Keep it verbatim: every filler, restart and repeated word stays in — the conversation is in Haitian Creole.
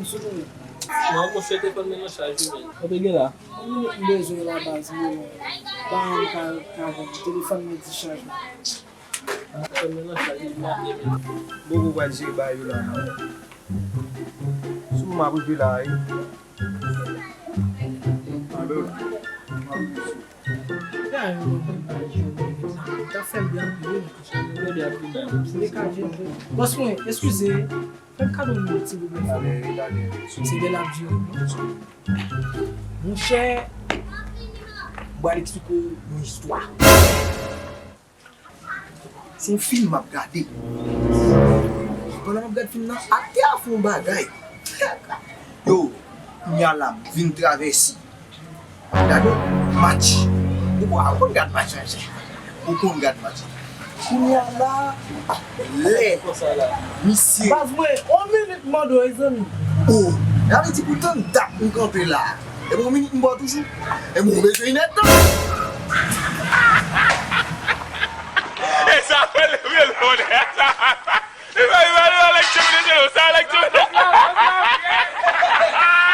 Sou nou. Non, monchè, telefòn mwen nan chaj, wi, men. Kote gen la? Yon minit, m bezwen la, baz, mwen. Ba m ka, ka jwenn telefòn mwen dichaj. Telefòn mwen nan chaj, wi, men. Boko pral jere bagay yo la, non. Sou m ap rive la, wi. Alo. M ap rive sou. Sa fè m byen anpil, wi. Bòs mwen, eskize. Fè m kado yon minit, silvouplè. Talè, talè. Se de la di. Monchè, m pral eksplike w yon istwa. Se yon fim m ap gade. Pandan m ap gad fim nan, aktè a fè yon bagay. Yo, kounye a la, m vin travèse. Gade match. Ou pa konn gad match, mesye. Ou konn gad match. Kounye a la, lè misye. Baz mwen, on minit mande w, zanmi. O, sa vle di pou tann dat m kanpe la. E bon, on minit m ba w toujou. E bon, ou bezwen inèdtan. E sa fè leve lonnè sa. Li pa, li pa, li pa, lèk tchou, li tchou, sa, lèk tchou.